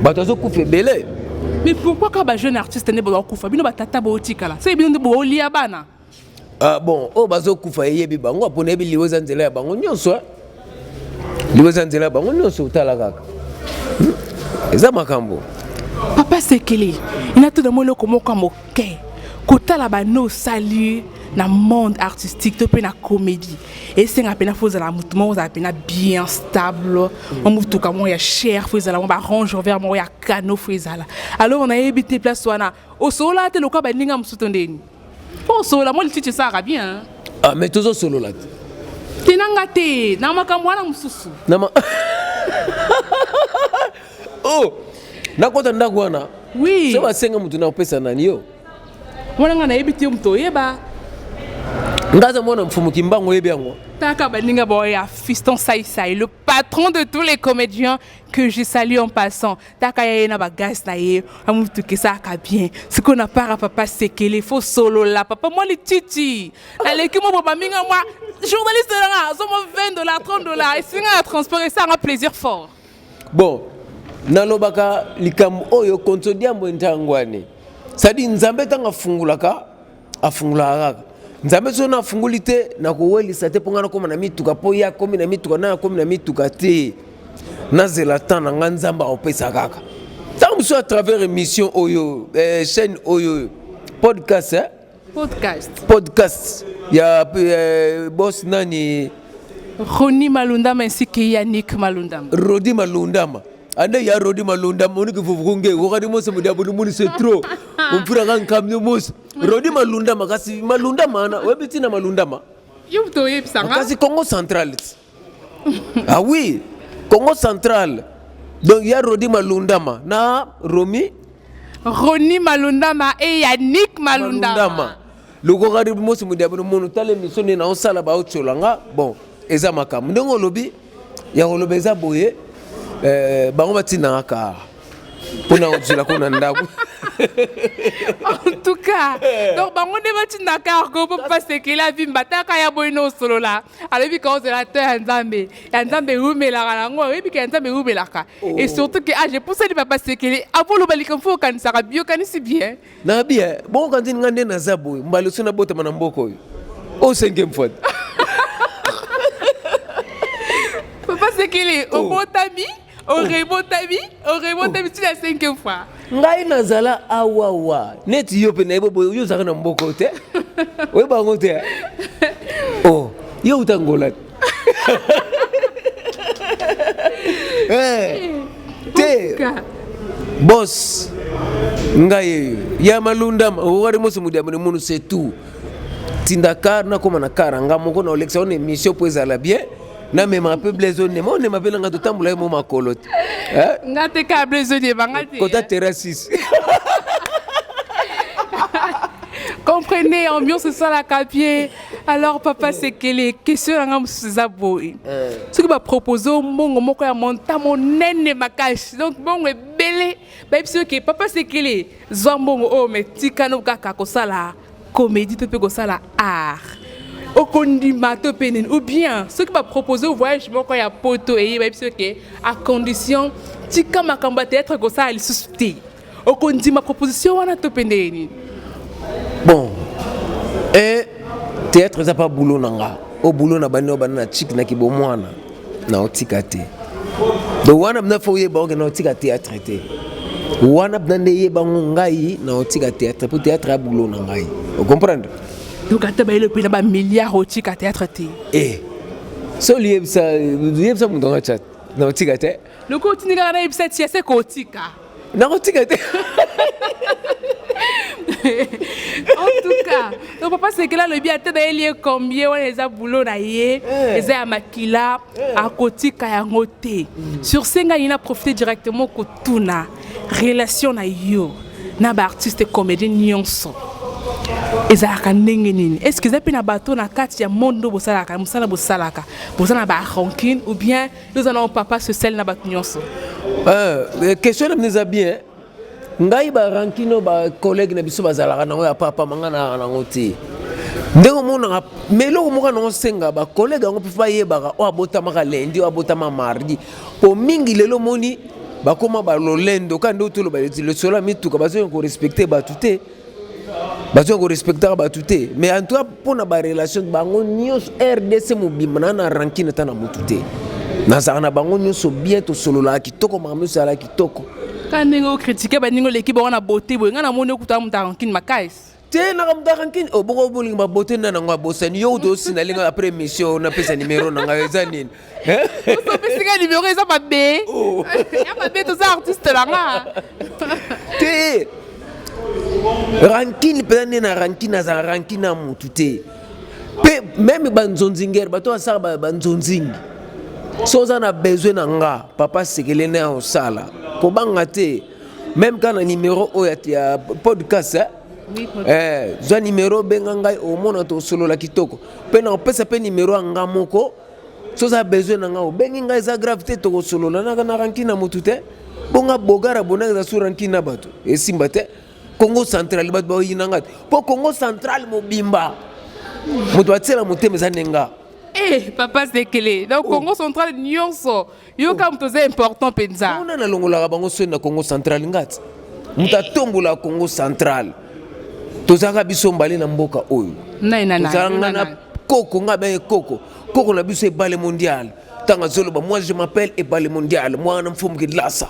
bato azokufa ebele. Mais pourquoi kaka bajeune artiste nde bakufa, bino batata bootikala? Se bino nde boolia bana. Ah, bon, oyo bazokufa eyebi bango mpona yebi liwa eza nzela ya bango nyonso, eh. Liwa eza nzela ya bango nyonso, otala kaka. Eza makambo. Papa Sekele, ina tuna mo eloko moko ya moke. Kotala bano osali na monde artistique to mpe na comédie, esenga mpena fo ozala motu moko ozala mpena bien stable, mwa motuka moko ya cher fo ezala, mwa barange Rover moko ya kano fo ezala. Alors nayebi te, place wana osolola te lokola baninga mosusu to ndeni? Mpo osolola mwa lititi esalaka bien, hein? Ah, mais tozosolola te. Te, nanga te na makambo wana mosusu. Oh, nakota ndako wana? Oui. So basenga motu na kopesa nani yo? Wana nga nayebi te, moto oyeba. Nga aza mwana mfumu Kimbangu, oyebi yango. Taka baninga boya Fiston Saisai, le patron de tous les comédiens que je salue en passant. Taka ya ye na bagaz na ye amutuka esalaka bien. Sikoyo na para Papa Sekele, fo solola papa mwa lititi naleki mo boba minga mwa journaliste nanga azomwa 20 dollars, 30 dollars esinga ya transport, esalanga plaisir fort. Bon, nalobaka likambo oyo konso diambo ntangwani, c'est-à-dire Nzambe ntango afungulaka, afungulaka kaka. Nzambe soki na afunguli te, nakowelisa te mpo ngai nakóma na mituka, mpo ye akómi na mituka, na akómi na mituka te. Nazela temps na ngai, Nzambe akopesa kaka ntango mosusu à travers émission oyo, chaîne oyo podcast, eh? Podcast. Podcast ya boss nani? Roni Malundama ainsi que Yannick Malundama. Rodi Malundama ande ya Rodi Malundama moniki vuvukunge wakati mose mudiabulu muni, c'est trop umfiraka nkamyo mose Rodi Malundama. Kasi Malundama wana oyebi ntina Malundama? Yo moto oyebisanga. Kasi Congo Central ti. Ah oui, Congo Central. Donc ya Rodi Malundama na Romi. Roni Malundama et Yannick Malundama. Malundama lokokati mosi mudiabulu munu. Tala émission nde naosala, baotiola nga. Bon. eza makambo ndenge olobi ya koloba eza boye eh, bango batindaka kar mpona kozela ko na ndako. En tout cas, donc bango nde batindaka cargo mpo Papa Sekele avimba taka ya boye na osolola. Alobi ka ozela to ya Nzambe, ya Nzambe ewumelaka nango, oyebi ke ya Nzambe ewumelaka. Et surtout ke age epusani Papa Sekele, avant oloba likambo fo okanisaka bien, okanisi bien. Na bien bongo kantini nga nde naza boye mbala oso nabotama na mboka oyo o cinquième fois. Papa Sekele, obotami, orebotami, orebotami ti na cinquième fois. Ngai nazala awawa neti yo mpe nayebi boye yo ozalaka na mboka oyo te, oyeba yango te. Oh, yo uta Ngola te. Eh, te boss ngai eyo ya malundama owari mosi mudiamene munu c'est tout. Tinda car nakóma na car nga moko na olekisa ona émission mpo ezala bien, namemaka mpe Blaise onema onema mpe nanga totambola ye mo makolo te. Eh? Nga te ka Blaise onema nga te. Kota terrasse 6. Comprenez, ambiance esalaka bien. Alors Papa Sekele, question nanga mosusu eza boye: soki bapropose mbongo moko ya monta monene makasi, donc mbongo ebele, bayebi soki Papa Sekele zwa mbongo oyo, mais tikano kaka kosala comédie to mpe kosala art, okondima to mpe nini? Ou bien soki bapropose voyage moko ya poto eye, bayebi soki à condition tika makambo ya théâtre, kosala lisusu te, okondima proposition wana to mpe ndenge nini? Bon, e théâtre eza pa boulot na nga. O boulot na bani oyo bana na chik na kibomwana na otika te. Donc wana bina fo oyeba oke na otika théâtre te. Wana bina nde yebango ngai na otika théâtre mpo théâtre ya boulot na ngai, ocomprendre? Donc ata bayele mpe na bamilliard, otika théâtre te? E so liyebisa yebisa moto anga chat na otika te. Loko otindi kaka nayebisa tia se kotika. Nakotika te. En tout cas, donc Papa Sekele alobi ata bayeli ye combien, wana eza boulot na ye, eza ya makila, akotika yango te. Sur ce, ngai na profite directement kotuna relation na yo na baartiste comédien nyonso ezalaka ndenge nini? Est ce que eza mpe na bato na kati ya monde oyo bosalaka mosala, bosalaka, boza na barancune, ou bien yo oza na papa social na bato nyonso? Question na bino eza bien. Ngai barancune oyo bacollègue na biso bazalaka nango ya papa manga nayaka nango te. Ndenge omonaka, mais eloko moko nango senga bacollègue yango mpe bayebaka oyo abotamaka lundi, oyo abotama mardi, po mingi lelo omoni bakóma balolendo kaka nde toloba lisolo ya mituka, bazoya korespecte bato te, bazoya korespectaka bato te. Mais en tout cas, mpona barelation bango nyonso RDC mobimba, naa na rancune ata na motu te. Nazalaka na bango nyonso bien, tosololaka kitoko, makambo nyonso ezalaka kitoko. Kaka ndenge okritike baninga, oleki bango na beauté boye, ngai namoni okuta moto arancune makasi. Te, naka moto arancune oh, bongo bolingi babote nda nango abosani yo kutu osina linga. Après émission napesa numéro na ngai eza nini? Osopesika numéro eza mabe ya mabe, toza artiste na nga. Te, rancune mpenza nde na rancune azala rancune na motu te. Mpe même banzonzingere, bato basala banzonzingi, so oza na besoin na nga Papa Sekele na ya osala, kobanga te. Même kaka na numéro oyo ya podcast, eh? Eh, zwa numéro, benga ngai, omona tosolola kitoko. Mpe na opesa mpe numéro ya nga moko, so oza besoin na nga, obengi ngai, eza grave te, tokosolola. Naka na rancune na motu te. Bonga bogara bonaka eza su rancune na bato esimba te. Congo Central bato baoyina nga te, mpo Congo Central mobimba moto atiela motema eza nde nga. Eh, Papa Sekele, donc Congo Central nyonso yoka moto oza important mpenza. Kuna nalongolaka bango soni na Congo Central. Ngati moto atombolaka Congo Central, tozalaka biso mbale na mboka oyo. Nai na tozalaka nga na koko nga benye koko koko na biso Ebale Mondial. Ntango azoloba: "Moi, je m'appelle Ebale Mondial, mwana mfumu Kilasa."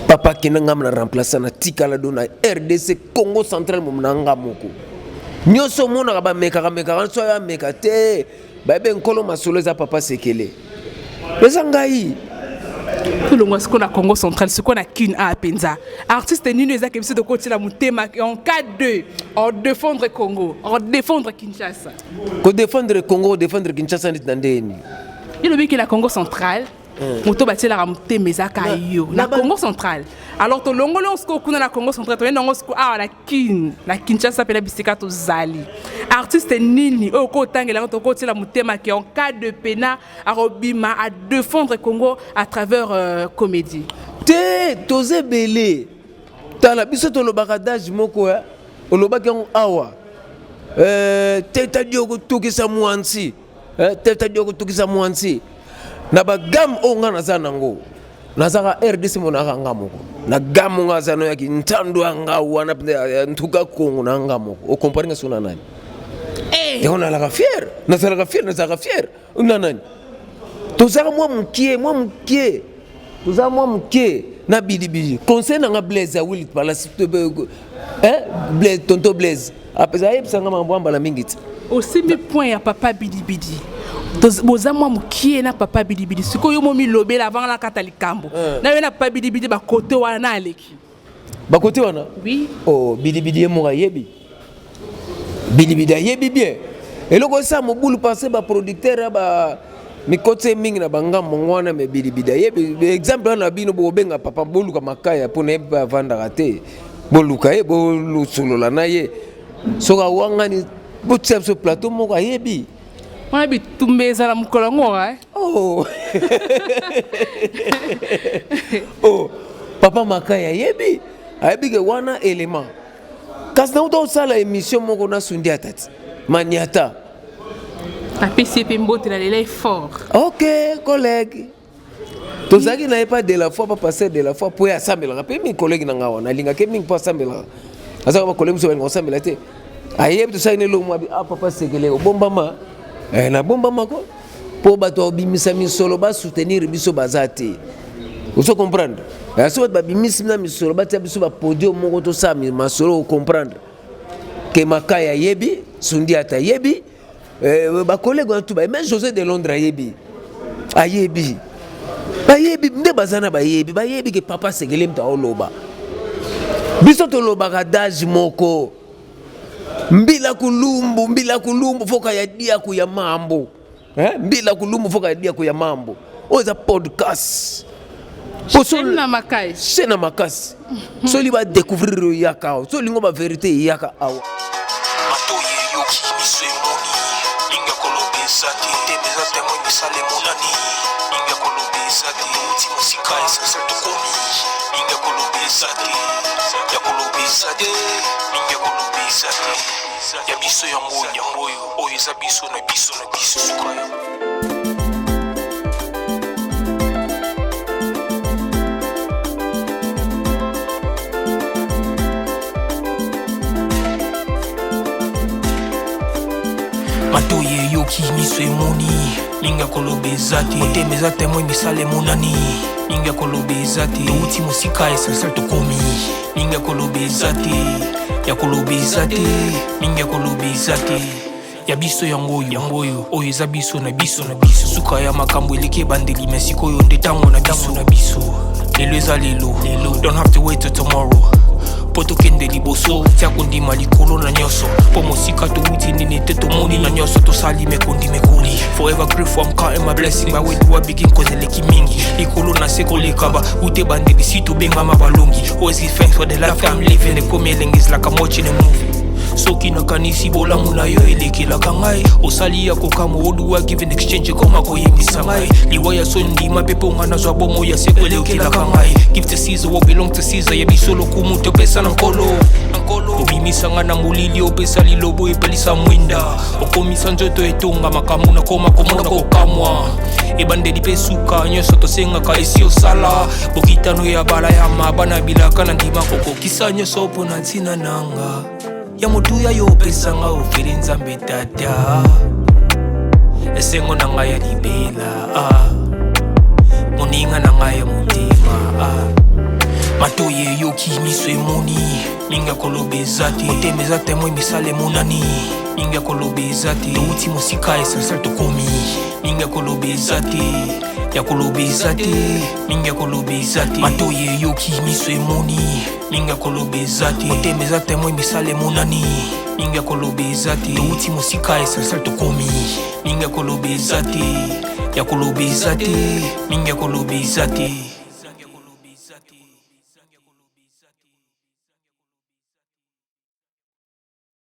Papa akende, ngam na remplace na tikala do na RDC Congo Central momo na nga moko. Nyonso omonaka bamekaka mekaka, so ayo ameka te, bayebi nkolo masolo eza Papa Sekele, eza ngai. Tolongwa sikoyo na Congo Central, sikoyo na Kin a mpenza artiste nini ezaki biso tokotiela motema en cas de en défendre Congo, en défendre Kinshasa? Kodéfendre Congo, kodéfendre Kinshasa neti na ndeni? Elobiki na Congo Central, moto batielaka motema ezaka yo na Congo Central. Alors tolongoli yango sikoyo kuna na Congo Central, toyenda yango sikoyo awa na Kin, na Kinshasa mpena bisika tozali. Artiste nini oyo okotangela yango tokotiela motema ke en cas de pena akobima a défendre Congo à travers comédie? Te, toza ebele. Tala, biso tolobaka dage moko ya olobaki yango awa, teta dio kotukisa mwansi, teta dio kotukisa mwansi na bagamme oyo nga naza nango. Nazaka RDC, monaka nga moko na gamme nga aza noyaki ntando ya nga wana mpenza. Ntuka Kongo na nga moko, okompare nga so na nani? Yango nazalaka fier, nazalaka fier, nazalaka fier na nani? Tozalaka mwa mokie, mwa mokie, tozala mwa mokie na bidibidi. Conseil na nga, Blaise Awil Palace, Blaise, tonton Blaise apesa, ayebisanga makambo ambala mingi ti. Osimbi point ya papa Bidibidi. Boza mwa mokie na papa Bidibidi. Sikoyo yo momilobela avant nakata likambo na yo na papa Bidibidi, bakote wana na aleki. Bakote wana? Oui. Oh, Bidibidi ye moko ayebi. Bidibidi ayebi bien eloko esa mobulu, parce baproducteur ya ba mikoti ye mingi na bangambo ngo wana. Me Bidibidi ayebi exemple wana na bino. Bokobenga papa, boluka Makaya mpo na ye mpe avandaka te. Boluka ye, bosolola na ye. Soki awangani, botia biso plateau moko, ayebi. Wana bitumba ezala mokolo yango, eh? Oh. Oh. Papa Makaya ayebi, ayebi ke wana élément. Kasi nauta osala émission moko na Sundi Atati Maniata. Apesi ye mpe mbote na lela effort. Ok, collègue, tozalaki na ye pa de la foi, pa pasteur de la foi, mpo ye asambelaka mpe mingi. Collègue na nga wana alingaki mingi mpo asambelaka. Azalaka bacollègue mosusu balinga kosambela te. Ayebi tosali na eloko mwa ah, papa Sekele obombama, eh, nabombamako mpo bato babimisa misolo basoutenir biso baza te. Ozo comprendre? So bato babimisi na misolo, batia biso bapodium moko, tosala masolo. Ocomprendre ke Makaya ayebi, Sundi ata ayebi, bacollègue wana tu bayebi, même José de Londres ayebi, ayebi, bayebi nde baza na bayebi, bayebi ke papa Sekele moto aoloba. Biso tolobaka dage moko, mbila kulumbu, mbila kulumbu foka ya diaku ya mambo, eh? Mbila kulumbu foka ya diaku ya mambo. Oyo eza podcast. Chaîne na makasi. Chaîne na makasi. Soli badécouvrir oyo, eyaka awa. So olingo bavérité, eyaka awa. Matoyi eyoki, miso emoni, mingi ya koloba eza te. Motema eza témoin, misala emonani, mingi ya koloba eza te. Touti mosika, essentiel tokomi, mingi ya koloba eza te, ya koloba eza te, mingi ya koloba eza te. Ya biso yango oyo, yango oyo, oyo eza biso na biso na biso, suka yo. Matoyi eyoki, miso emoni, mingi ya koloba eza te. Motema eza témoin, misala emonani, mingi ya koloba eza te. Touti mosika, essentiel tokomi, mingi ya koloba eza te, ya koloba eza te, mingi ya koloba eza te. Ya biso yango oyo, yango oyo, oyo eza biso na biso na biso. Suka ya makambo eleki ebandeli, me sikoyo nde ntango na biso na biso. Lelo eza lelo lelo, don't have to wait till tomorrow mpo tokende liboso. Tia kondima likolo na nyonso, mpo mosika towuti nini te, tomoni na nyonso tosali mekondi mekoli. Forever grateful, I'm counting my blessing. By where do I begin? Cause eleki mingi, likolo na se koleka ba ute bandeli si tobengama balongi. Always give thanks for the life I'm living. Ekomi elengi, is like I'm watching a movie. Soki nakanisi bolamu na yo elekelaka ngai, osali ya kokamwa. Oduwa give in exchange, ekoma koyembisa ngai liwa ya so ndima mpe mpo nga nazwa bomo ya seko elekelaka ngai. Give to Caesar what belong to Caesar. Ya biso lokumu topesa na Nkolo. Obimisa nga na molili, opesa lilobo, epelisa mwinda, okomisa nzoto etonga makambo nakoma komona kokamwa. Ebandeli mpe suka, nyonso tosengaka esi osala. Bokitano ya bala ya mabana bilaka na ndima kokokisa nyonso mpo na ntina nanga ya motuya yo opesanga. Ofeli Nzambe Tata, esengo na ngai ya libela, ah. Moninga na ngai ya motema, ah. Matoyi eyoki, miso emoni, mingi ya koloba eza te. Motema eza témoin, misala emonani, mingi ya koloba eza te. Touti mosika, essentiel tokomi, mingi ya koloba eza te, ya koloba eza te, mingi ya koloba eza te. Matoyi eyoki, miso emoni, mingi ya koloba eza te. Motema eza témoin, misala emonani, mingi ya koloba eza te. Touti mosika, essentiel tokomi, mingi ya koloba eza te, ya koloba eza te, mingi ya koloba eza te.